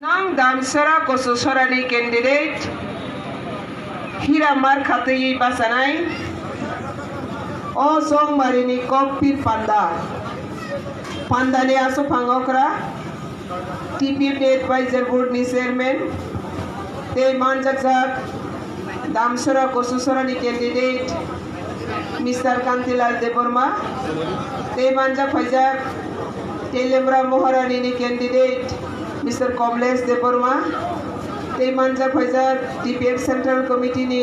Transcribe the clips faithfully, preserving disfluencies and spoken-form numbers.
Nang Damsora Kososorani candidate Hira Mar khatwi bachanai. O Chongmarini Kokpir Panda, Pandani Aswk Phang Okra, T P F ni Advisor Board ni Chairman, tei manjakjak Damsora Kososorani candidate Mister Kantilal Debbarma, tei manjak phaijak Telemra Moharani ni candidate Mister Komlesh Debbarma, tei manjak phaijak T P F Central Committee ni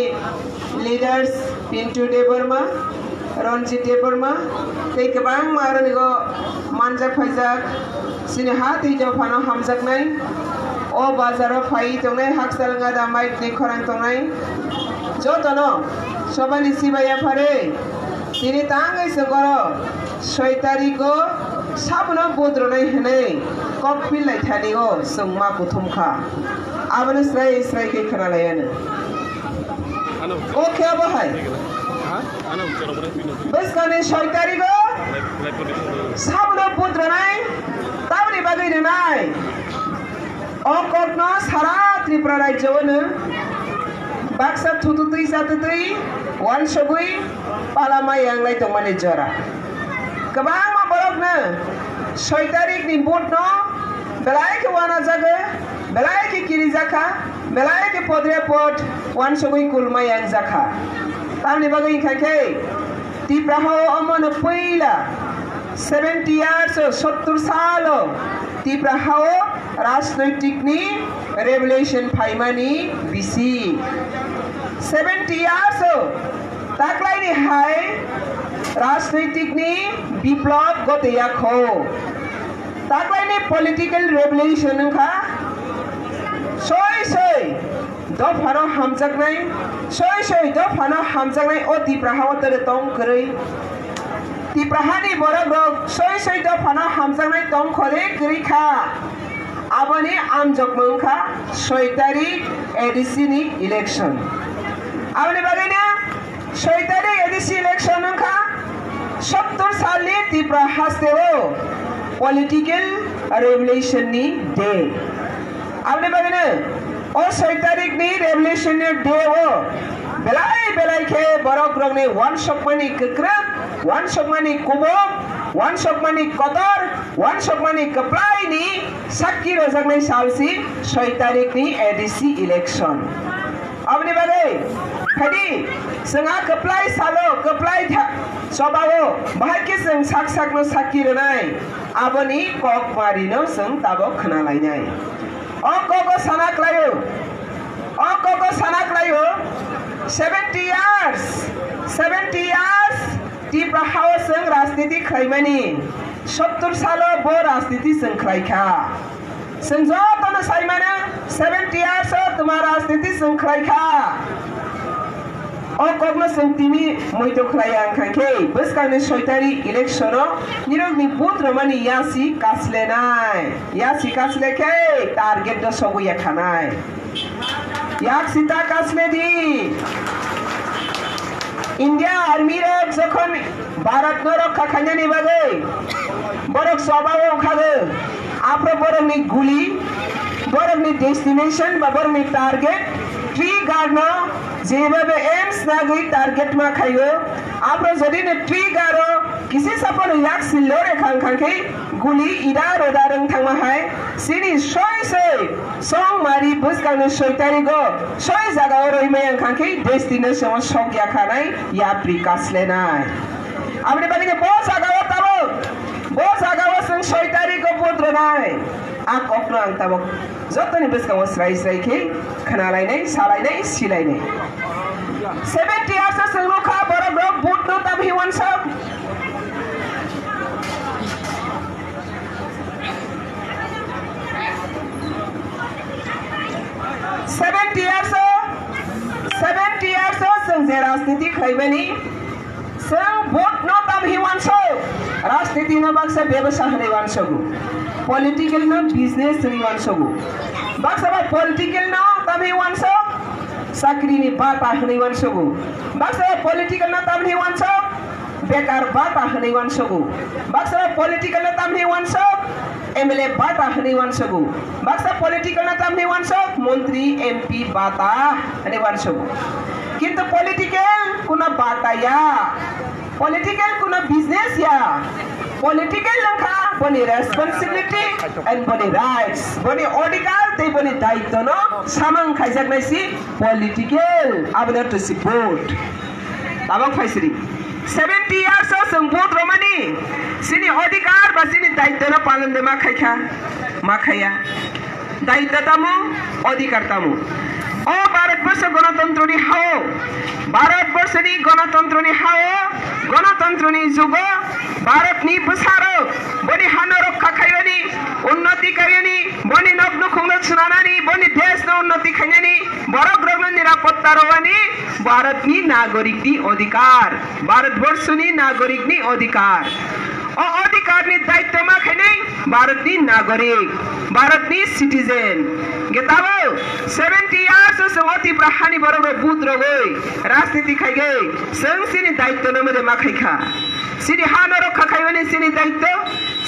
leaders Pintu Debbarma, Ranjit Debbarma, tei kwbangma aronigo manjak phaijak, chini ha tei dophano hamjaknai, o bazaro phai tongnai hakchal wngya da mic ni khorang tongnai, jotono sobani chibai yaphare, tini tangwi chwng oro soi tariko sabono budronai hwnwi kok pillai thani o chwng ma kuthum kha. Abono srai srai khe khwnalaianw. Ano. O khe abo hai. Ha? Ano, chalo, bwskangni soi tarigo sabono budronai, tamni bagwi rwnai. O kokno sara Tripura rajyo-o baksa thututwi chatutwi uansugwi pala mai yanglai tongmani jora. Kwbangma borokno soi tarikni vote no belai khe uanajago, belai khe kirijakha, belai khe podre pod uansugwi kulma yangjakha. Tamni bagwi wngkha khe Tipra hao omono puila seventy years o, sottur salo Tipra hao rajnoitikni revolution phaimani bisi. Seventy years o taklaini hai rajnoitikni biplop goteyakho. Taklaini political revolution wngkha soi soi dophano hamjaknai, soi soi dophano hamjaknai o Tipra hao tere tong kwrwi. Tipra hani borok rok soi soi dophano hamjaknai tong khore kwrwi kha. Aboni amjokmung wngkha soi tarik A D C ni election. Aboni bagwino soi tarik A D C election wngkha sottur salni Tipra hasteo political revolution ni day. Aboni bagwino o soi tarik ni revolution ni day o belai belai khe borok rokni uansukmani kwkrwk, uansukmani kubuk, uansukmani kotor, uansukmani kwplaini sakki rwjaknai sal si soi tarik ni A D C election. Aboni bagwi phaidi, chwng a kwplai salo, kwplai tha-, chobao bahai khe chwng sak sakno sakki rwnai, aboni kok marino chwng tabok khna lainai. O kogo sana klaio, o kogo sana klaio, seventy years, seventy years Tipra hao chwng rajniti khlaimani, sottur salo bo rajniti chwng khlaikha. Chwng jotono sai mano, seventy years o twma rajniti chwng khlai kha. O kokno chwng timi muitu khlai ya wngkha khe, bwskangni soi tarik election o nirokni vote rwmani yasi kaslenai. Yasi kasle khe target no sogwi ya khanai. Yak sita kasle di. India Army rok jokhon Bharat no rokha khainani bagwi borok chobao wngkhago. Aphro borokni guli, borokni destination ba borokni target trigger no jebhabe aims nagwi target ma khaigo. Aphro jodi no trigger o kisi saphano yak sillo rekha wngkha khe guli ida roda rwng thangma hai chini soi soi Chongmari bwskangni soi tarigo soi jagao rwi maya wngkha khe destination o sok ya khanai yapri kaslenai. Aboni bagwi bo jagao tabuk, bo jagao chwng soi tarigo vote rwnai. A kokno ang tabuk jotoni bwskango srai srai khe khna lainai, sa lainai, si lainai. Seventy years o chwng nukha borok rok vote no tamhi wansok. Seventy years o, seventy years o chwng je rajniti khlaimani, chwng vote no tamhi wansok, rajniti no baksa bebasa hwnwi wansogo, political no business hwnwi wansogo, baksa ba political no tamhi wansok, chakri ni bata hwnwi wansogo, baksa ba political no tamhi wansok, bekar bata hwnwi wansogo. Baksa political no tamni wansok, M L A bata hwnwi uansogo. Baksa political no tamni uansok, montri, M P bata hwnwi uansogo. Kintu political kuno bata ya. Political kuno business ya. Political wngkha boni responsibility and boni rights, boni odhikar tei boni daitwno samung khaijaknai si political, abono to si vote. Tabok phaisiri. Seventy years o chwng vote romani, chini odhikar ba chini daitwno palon de ma khaikha? Ma khaiya. Daitya tamo, odhikar tamo. O Bharatborsho gonotontroni hao, Bharatborshoni gonotontroni hao, gonotontroni jugo, Bharatni bwsarok boni hano rokha khaiyoni, unnoti khaiyoni, boni nok nukhungno swnanani, boni deshno unnoti khainani, borokrokno nirapotta rwani Bharatni nagorikni odhikar, Bharatborshoni nagorikni odhikar. O odhikarni daitya ma khainai Bharatni nagorik, Bharatni citizen. Hwnkhe tabok seventy years o chwng o Tipra hani borok rok vote rogwi rajniti khaigwi chwng chini daitya no mode ma khaikha. Chini ha no rokha khaimani chini daitya,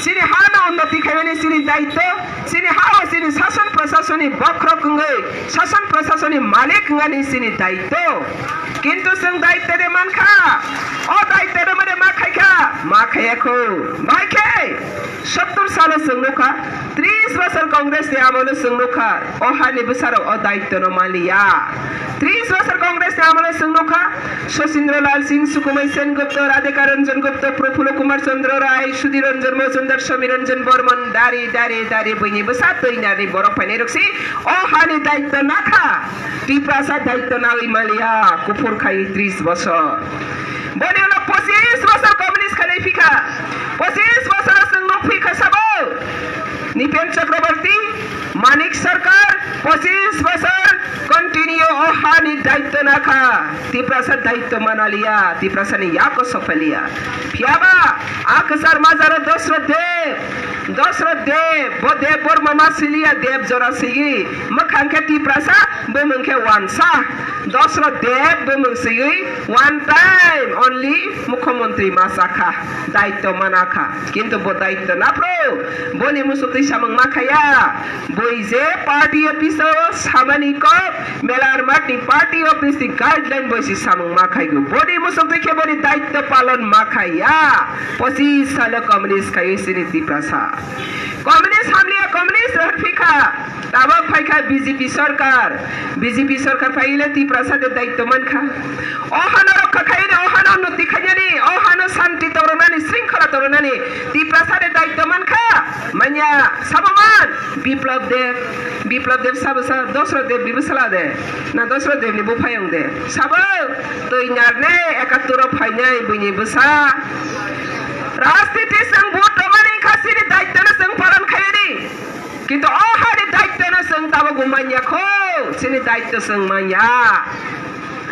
chini ha no unnoti khaimani chini daitya, chini ha o chini sason prasasoni bokhorok wngwi sason prasasoni malik wngani chini daitya. Kintu chwng daitya de mankha, o daitya de mode ma khaikha, ma khaiya kho. Bai khe sottor salo chwng nukha, tris bosor Congress ni amolo chwng nukha, o hani bwsarok o daitya no maliya. Tris bosor Congress ni amolo chwng nukha, Sachindra Lal Singh, Sukhmay Sen Gupta, Radhika Ranjan Gupta, Prafulla Kumar Chandra Rai, Sudhir Ranjan Majumdar, Samir Ranjan Barman, dari dari dari buini bwsa twi nari borok phainai rok si o hani daitya nakha. Tiprasa daitya nalwi maliya, kuphur khai tris bosor. Boni ulo pochis bosor communist khalai phikha. Pochis bosor chwng nuk phikha sabo. Nipen Chakraborty, Manik Sarkar, pochis bosor continue o hani daitya nakha. Tiprasa daitya manaliya, Tiprasani yago sophaliya. Phiyaba, a kwchar majaro Dosrot Deb, Dosrot Deb, bo Deb Borma ma siliya, Deb jora sigi. Mwkhang khe Tiprasa, bumung khe wansa. Dosrot Deb bumung sigi, one time only mukhyamantri ma sakha, daitya manakha. Kintu bo daitya naphru, boni musuktwi samung ma khaiya. Boi je party office o samani kok, Melarmatni party office ni guideline boi si samung ma khaigo. Boni musuktwi khe boni daitya palon ma khaiya. Pochis salo communist khaiwi sini Tiprasa. Communist hamliya, communist rohor phikha. Tabok phaikha B J P sarkar. B J P sarkar phaile Tiprasa de daitya mankha. O hano rokha khainani, o hano unnoti khainani, o hano santi torunani, sringkhola torunani Tiprasa de daitya mankha. Manya, sabo man, Biplab Deb, Biplab Deb sabo sa, Dosrot Deb ni bwsala de, na Dosrot Deb ni buphayung de. Sabo, twi narne ekattor o phainai buini bwsa. Rajniti chwng vote romani kha chini daitya no chwng palon khaiyani. Kintu o hani daitya no chwng tabok manya kho, chini daitya chwng manya.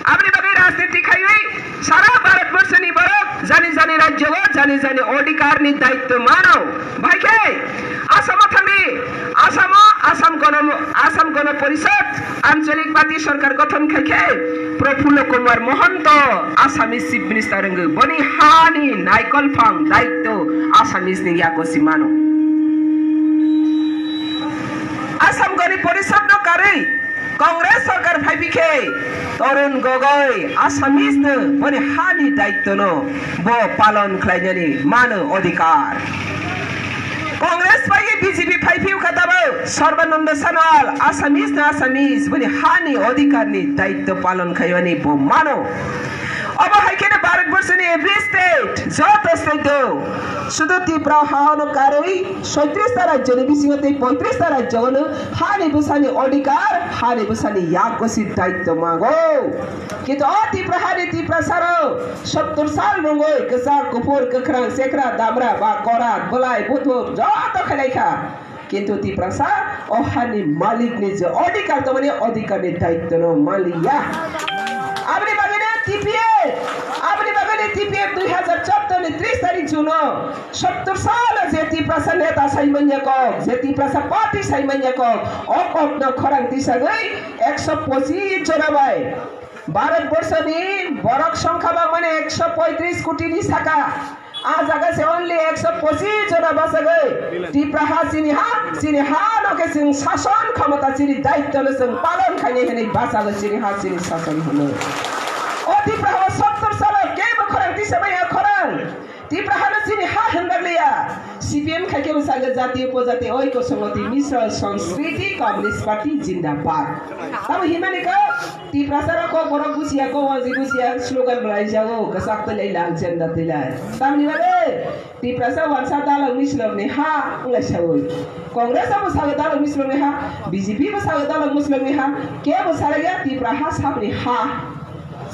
Aboni bagwi rajniti khaiwi sara Bharatborshoni borok jani jani rajyo o jani jani odhikarni daityo mano. Bai khe Assam o thangdi, Assam o Assam Gono, Assam Gono Porishod Anchalik Party Sarkar gothon khai khe Prafulla Kumar Mohanto Assamese Chief Minister wngwi boni hani naikol phang daityo Assamese ni yago si mano. Assam Goni Porishod no karwi Congress sarkar phaipi khe Tarun Gogoi Assamese no boni hani daityo no bo palon khlainani mano odhikar. Congress bai B J P phaipi kha tabok Sarbananda Sonowal Assamese no Assamese boni hani odhikar ni daityo palon khaimani bo mano. Obo hai khe Bharat Borsh ni every state, joto state o, sudu Tripura ha no karwi soitris ta rajyo ni bisingo tei poitris ta rajyo o no hani bwsani odhikar, hani bwsani yak gosi daityo mango. Kintu o Tripura hani Tiprasa rok sottor sal rwngwi kwchak, kuphur, kwkhrang, chekra, damra, ba korat, bwlai, buthuk joto khlai kha. Kintu Tiprasa o hani malik ni je odhikar tongmani, odhikar ni daityo no maliya. Aboni bagwi no T P F, aboni bagwi no T P F dui hazar choudo ni tris tarik June o sottor salo je Tiprasa neta sai manya kok, je Tiprasa party sai manya kok, o kok no khorang tisagwi ekso pochis jora bai Bharat Borshoni borok songkha bangmani ekso poitris koti ni saka. A jaga se only ekso pochis jona bachagwi Tipra ha chini ha, chini ha no khe chwng sason khomota chini daityo no chwng palon khainai hinwi bachagwi chini ha chini sason hwnwi. O Tipra ha o sottor salo kebo khorang tisa maya khorang. Tipra ha no chini ha hwnrwk liya. C P M khai khe bwsagwi jati upojati oiko songoti misra sanskriti Communist Party jindabad. Tamo himani ko Tiprasa rok kok borok busia, kok wangji busia, slogan raijago, kwchak twilai, lal jenda twilai. Tamni bagwi Tiprasa wansa dalok mislokni ha wngla sawi. Congress bo sago dalok mislokni ha, B J P bo sago dalok mislokni ha, kebo saraya Tipra ha sabni ha,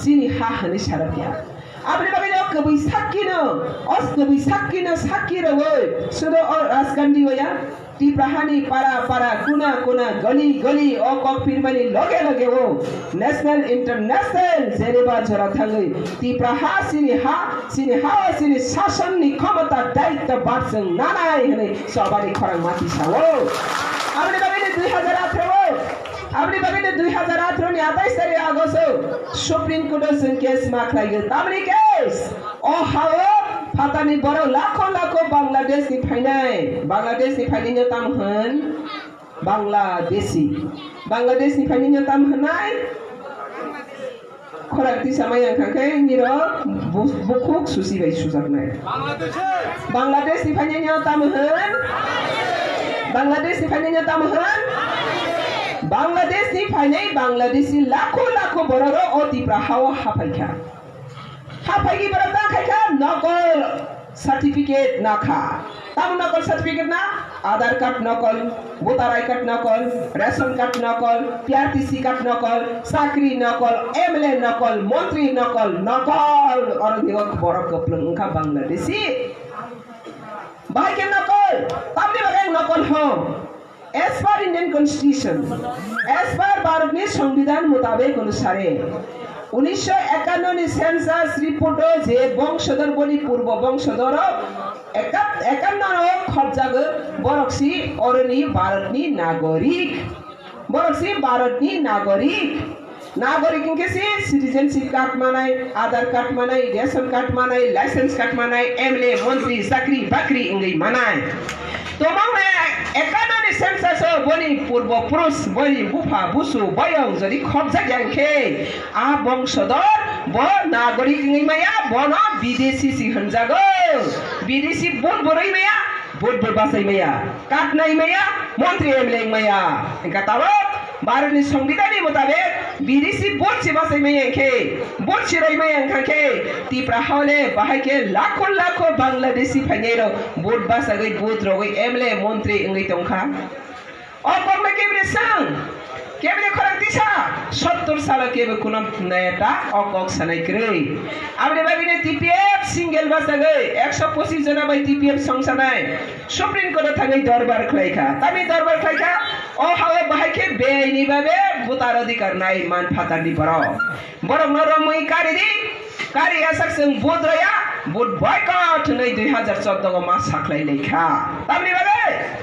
chini ha hwnwi sarakya. Aboni bagwi no kwbwi sakkino, os kwbwi sakkino sakki rogwi, sudo o Rajgandhi waya, Tipra hani para para, kuna kuna, goli goli o kok pirmani loge loge o national international jereba jora thangwi Tipra ha chini ha, chini ha o chini sasonni khomota daityo barswng nanai hwnwi chobani khorang mati sao. Aboni bagwi ni dui hazar atharo o, aboni bagwi ni dui hazar atharo ni atais tarik August o Supreme Court o chwng case ma khlaigo. Tamni case? O hao phatani borok lakho lakho Bangladesh ni phainai. Bangladesh ni phainai no tamo hwn? Bangladeshi. Bangladesh ni phainai no tamo hwnai? Khorang tisa mai ang kha khe nirok bu-, bukhuk susi bai sujaknai. Bangladesh ni phainai no tamo hwn? Bangladesh ni phainai no tamo hwn? Bangladesh ni phainai Bangladeshi lakho lakho borok o Tipra hao haphai kha. Haphai ki borok ta khai kha nokol certificate na kha. Tamo nokol certificate na? Aadhaar card nokol, voter I D card nokol, ration card nokol, P R T C card nokol, chakri nokol, M L A nokol, montri nokol, nokol. Oro ni o borok kwplwng wngkha Bangladeshi. Bahai khe nokol, tamni bagwi ang nokol hwn. As per Indian Constitution, as per Bharatni Songbidan mutabek onusare, unisho ekanno ni census report o je bongsodor boni purbo bongsodor o eka-, ekanno no khobjago borok si oroni Bharatni nagorik. Borok si Bharatni nagorik. Nagorik hwnkhe si citizenship card manai, Aadhaar card manai, ration card manai, license card manai, M L A, montri, chakri, bakri wngwi manai. Tomang na ekanno ni census o boni purbo purush, boni bupha, busu, boyong jodi khobjak ya hwnkhe, a bongsodor bo nagorik wngwi maya, bono bidesi si hwnjago. Bidesi vote bo rwi maya, vote bo bachai maya, card nai maya, montri M L A wng maya. Hwnkha tabok Bharatni Songbidanni mutabek bidesi vote se bachai maya hwnkhe, vote se roi maya hwnkha khe Tipra hao le bahai khe lakho lakho Bangladeshi phainai rok vote bachagwi, vote rogwi M L A, montri wngwi tongkha. O kokno kebini swng, kebini khorang tisa, sottor salo kebo kuno neta o kok sanai kwrwi. Aboni bagwino T P F single bachagwi ekso pochis jona bai T P F songsanai Supreme Court o thangwi dorbar khlaikha. Tamni dorbar khlaikha, o hao bahai khe bini babe voter adhikar nai man phatarni borok. Borokno romwi kari di, kari ya sak chwng vote raya, vote boycott hwnwi dui hazar choudo o ma sakhlai laikha. Tamni bagwi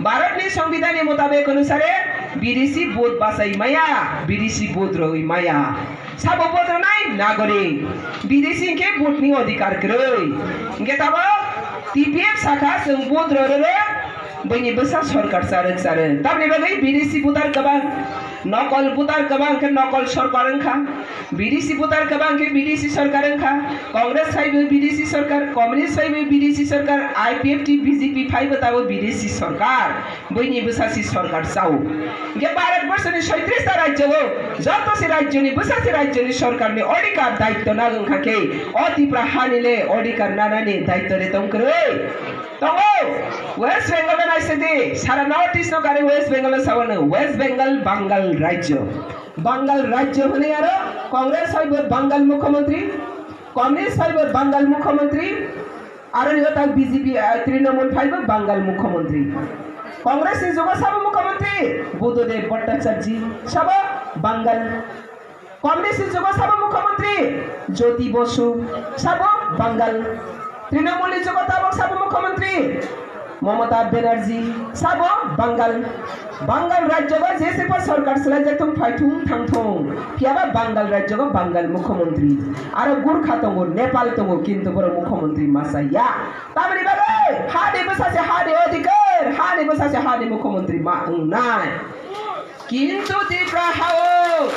Bharatni Songbidanni mutabek onusare bidesi vote bachai maya, bidesi vote roi maya. Sabo vote rwnai nagorik, bidesi hwnkhe vote ni odhikar kwrwi. Hwnkhe tabok T P F sakha chwng vote rw rw rw, buini bwsa sorkar charwk charwk. Tamni bagwi bidesi voter kwbang. Nokol voter kwbang khe nokol sorkar wngkha, bidesi voter kwbang khe bidesi sorkar wngkha, Congress phaibo bidesi sorkar, Communist phaibo bidesi sorkar, I P F T, B J P phaibo tabo bidesi sorkar, buini bwsasi sorkar chao. Hwnkhe Bharat borso ni soitris ta rajyo o, joto se rajyo ni bwsasi rajyo ni sorkar ni odhikar daityo nang wngkha khe, o Tipra hani le odhikar nanani daityo le tong kwrwi. Tongo, West Bengal no naisidi, sara North East no kari West Bengal no sawano, West Bengal Bangal rajyo. Bangal rajyo hwnwi aro Congress phaibo Bangal mukhyamantri, Communist phaibo Bangal mukhyamantri, aro ni tak B J P, ah, Trinamool phaibo Bangal mukhyamantri. Congress ni jugo sabo mukhyamantri Buddhadev Bhattacharjee, sabo Bangal. Communist ni jugo sabo mukhyamantri Jyoti Basu, sabo Bangal. Trinamool ni jugo tabok sabo mukhyamantri Mamata Banerjee sabo Bangal, Bangal rajyogo jese pa sorkar swlaijak thung, phaithung thangthung, phiyaba Bangal rajyogo Bangal mukhyamantri, aro Gurkha tongo, Nepal tongo, kintu borok mukhyamantri masa ya. Tamni bagwi hani bwsa se hani odhikar, hani bwsa se hani mukhyamantri ma wngnai. Kintu Tipra hao,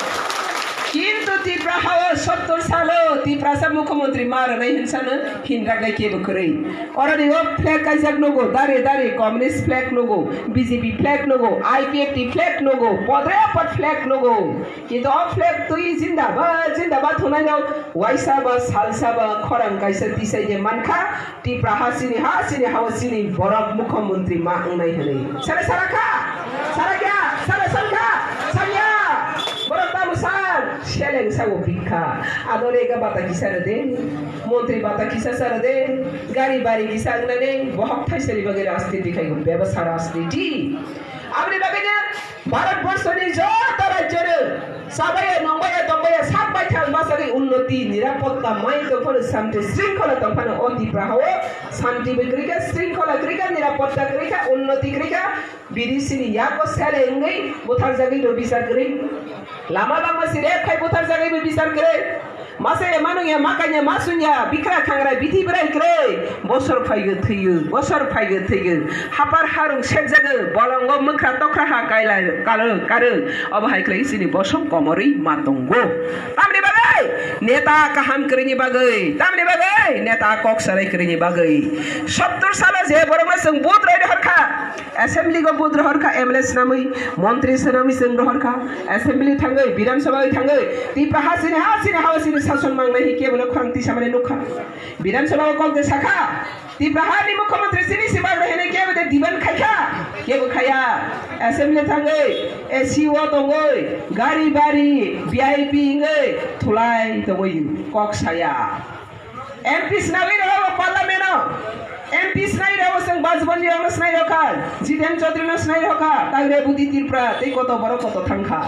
kintu Tipra hao sottor salo Tiprasa mukhyamantri ma rwnai hinsano hinraknai kebo kwrwi. Oroni o flag kaijak nugo, dare dare communist flag nugo, B J P flag nugo, I P F T flag nugo, podre pod flag nugo. Kintu o flag twi jindabad jindabad hwnai rok waisa ba salsa ba khorang kaisa tisai de mankha. Tipra ha chini ha, chini ha o chini borok mukhyamantri ma wngnai hwnwi. Sara sara kha? Sara kya? Sara san kha? Sanya! Borok tamo san? Seleng sago bikha. Adore ega bata kisa rwde. Montri bata kisa sa rwde. Gari bari kisa wngnani. Bohok thaisani bagwi rajniti khai go. Bebasa rajniti. Aboni bagwi no Bharat borso ni joto rajyo no Chabaiya, nongbaiya, tongbaiya, sak baithang bachagwi unnoti, nirapotta mai tongphano, santi, sringkhola tongphano, o Tipra hao santi bai kwrwikha, sringkhola kwrwikha, nirapotta kwrwikha, unnoti kwrwikha, B D C ni yago sele wngwi butharjagwi bo bichar kwrwi. Lama lama si rep khai butharjagwi bo bichar kwrwi. Masa ya manung ya, makanya masung ya, bikra khangra bithi bwrai kwrwi. Bosor phaigo thwiyo, bosor phaigo thwiyo. Hapar harung sekjago, bolongo mwkhra tokra ha kaila kalo karo. Obo hai khlai chini bosong komorwi ma tongo. Tamni bagwi? Neta kaham kwrwini bagwi. Tamni bagwi? Neta kok sarai kwrwini bagwi. Sottor salo je borokno chwng vote rwi rohorkha. Assembly go vote rohorkha, M L A swnamwi, montri swnamwi chwng rohorkha. Assembly thangwi, Bidhan Sabha thangwi, Tipra ha chini ha, chini ha, chini sason mangnai hi kebono khorang tisamani nukha. Bidhan Sabha o kok de sakha, Tipra ha ni mukhyamantri chini si bagwi hwnwi kebo de demand khaikha, kebo khaya. Assembly thangwi, A C o tongwi, gari bari, V I P wngwi thulai tongwi kok saya. M P swnamwi rw parliament o, M P swnai rw chwng Bajbandi rw swnai rw kha, Jiten Chaudhary no swnai rw kha, Tangre Budi Tripura tei koto borok koto thang kha.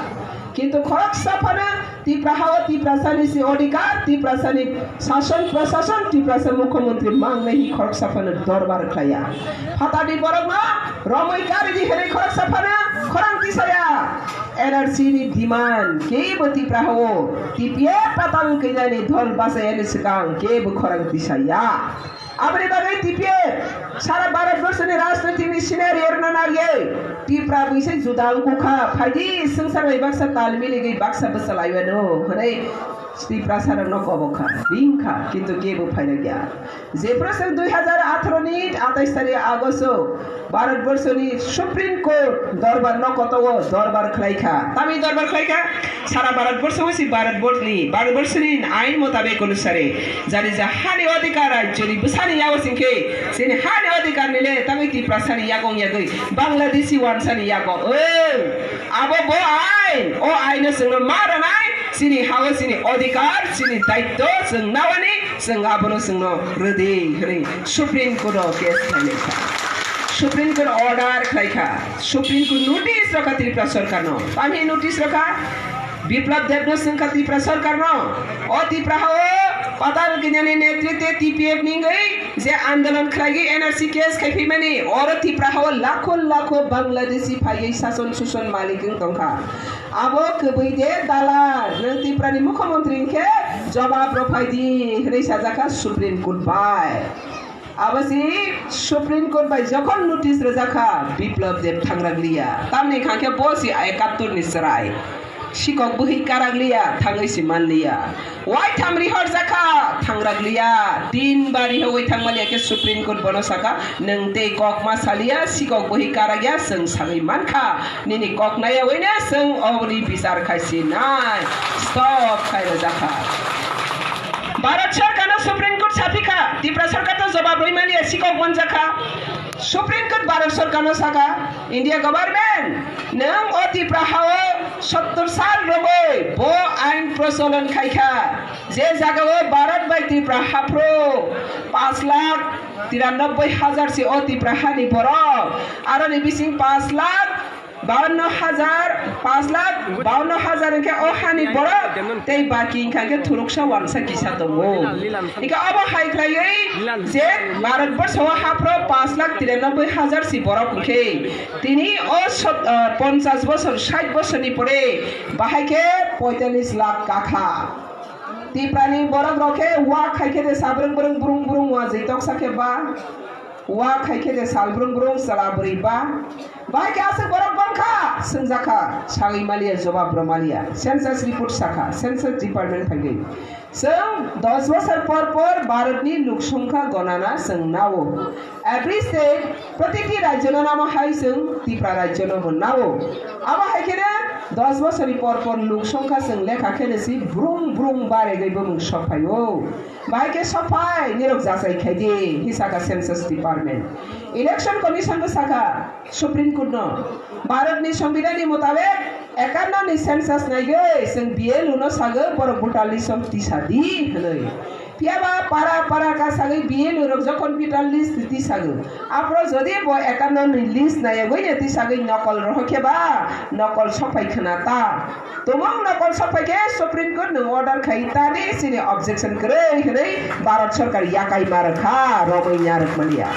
Kintu khoroksa phano Tipra ha o Tiprasa ni si odhikar, Tiprasa ni sason prasason, Tiprasa mukhyamantri mangnai hi khoroksa phano dorbar khlaiya. Phatani borok no romwi kari di hwnwi khoroksa phano khorang tisaya. N R C ni demand kebo Tipra ha o T P F patal kaiya ni dol bachaya ni swkang kebo khorang tisaya. Aboni bagwi T P F sara Bharat borso ni rajnoitik ni scenario rwna nariya. Tipra bwsai juda wngkha, phaidi swngchar bai baksa tal miligwi baksa bwsa laiwano hwnwi Tiprasa rokno kobok kha, ring kha, kintu kebo phaina kya. Jephru chwng dui hazar atharo ni atais tarikh August o Bharat borso ni Supreme Court dorbar no koto o dorbar khlai kha. Tamni dorbar khlai kha? Sara Bharat borso o si Bharat bor-, ni, Bharat borso ni ain motabek onusare jani ja hani odhikar rajyo ni bwsa ni yago singkhe chini hani odhikar ni le tamni Tiprasa ni yago wng yagwi Bangladeshi wansa ni yago. O, abo bo ain, o ain no chwngno ma rwnai, chini ha o chini odhikar, chini daitto chwng nawani, chwng abono chwngno rwdi hwnwi Supreme Court o case khlainai kha. Supreme Court order khlai kha. Supreme Court notice rokha Tripura sorkar no. Tamni notice rokha? Biplab Deb no swngkha Tripura sorkar no. O Tripura ha o Patal Kanya ni netritwe T P F ni wngwi je andolon khlaigwi N R C case khai phaimani, oro Tripura ha o lakho lakho Bangladeshi phaiwi sason suson malik wng tongkha. Abo kwbwi de dalal, nwng Tripura ni mukhyamantri wngkhe jobab rw phai di hwnwi sajakha Supreme Court bai. Abo si Supreme Court bai jokhon notice rwjakha, Biplab Deb thangrakliya. Tamni hwnkhe bo si ekattor ni chwrai. Sikok bwhwi karakliya, thangwi si manliya. Waitham rihorjakha, thangrakliya. Tin ba rihowi thangmaliya khe Supreme Court bono sakha, nwng tei kok ma saliya, sikok bwhwi karakya, chwng sagwi mankha. Nini kok naiyawi no chwng oboni bichar khai si nai. Stop khai rwjakha. Bharat sorkar no Supreme Court saphi kha, Tripura sorkar to jobab rwi maliya, sikok manjakha. Supreme Court Bharat sorkar no sakha, India government, nwng o Tripura ha o sottor sal romwi bo ain procholon khai kha, je jaga o Bharat bai Tripura haphro panch lakh tiranoboi hajar se o Tripura hani borok, aroni bising panch lakh bawanno hajar Pash lakh bawanno hajar hwnkhe o hani borok tei baki wngkha khe thuruksa wangsa kisa tongo. Hwnkhe obo hai khlaiwi je Bharat borso o haphro pash lakh tiranoboi hajar si borok hwnkhe tini o sot-, ah, ponchash bosor, sait bosorni pore bahai khe poitallis lakh kakha. Tiprani borok rok khe wa khai khe de sabrung brung brung brung wa jwi toksa khe ba. Wa khai khe de sal brung brung chwla bwrwi ba. Bahai khe aswk borok bangkha, swngjakha, sagwi maliya, jobab rw maliya. Census report sakha, census department phaigwi. Chwng dos bosor por por Bharatni luk songkha gonana chwng nao. Every state, protiti rajyono namo hai chwng Tipra rajyono bo nao. Abo hai kheno dos bosorni por por luk songkha chwng lekha kheno si brung brung baregwi bumung sok phaio. Bahai khe sophai nirok jachai khai di, hi sakha census department. Election commission bo sakha Supreme Court no, Bharat ni Songbidan ni motabek ekanno ni census naigwi chwng B L O no sagwi borok voter list o tisa di hwnwi. Phiya ba para para ka sagwi B L O rok jokhon voter list tisagwi, aphro jodi bo ekanno ni list nayagwi ne tisagwi nokol rohor khe ba nokol sophai khna ta. Tumung nokol sophai khe Supreme Court nwng order khai tani chini objection kwrwi hwnwi Bharat Sarkar yakai ma rwkha, romwi nya rwkmani ya.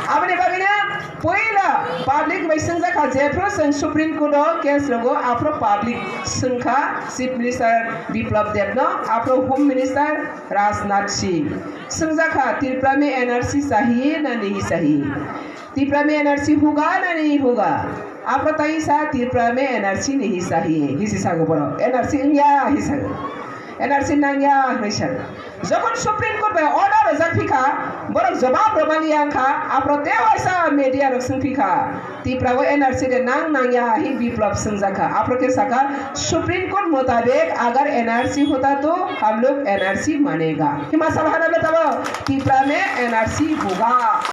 Aboni bagwino puila public bai swngjak kha, jephru chwng Supreme Court o case rogo, aphro public swngkha Chief Minister Biplab Deb no, aphro Home Minister Rajnath Singh. Swngjak kha, Tripura mein N R C chahiye na nahi chahiye? Tripura mein N R C hoga na nahi hoga? Aphro tei sa Tripura mein N R C nahi chahiye, hisi sago borok. N R C wngya hi sago. N R C nangya hwnwi sago. Jokhon Supreme Court bai order rwjak phikha, borok jobab rwmani yang kha, aphro tei waisa media rok swng phikha, Tripura o N R C de nang nangya hi Biplab swngjak kha. Aphro khe sakha, Supreme Court mutabek agar N R C hota to hum log N R C manega. Himachal hana le tabo Tripura mein N R C hoga.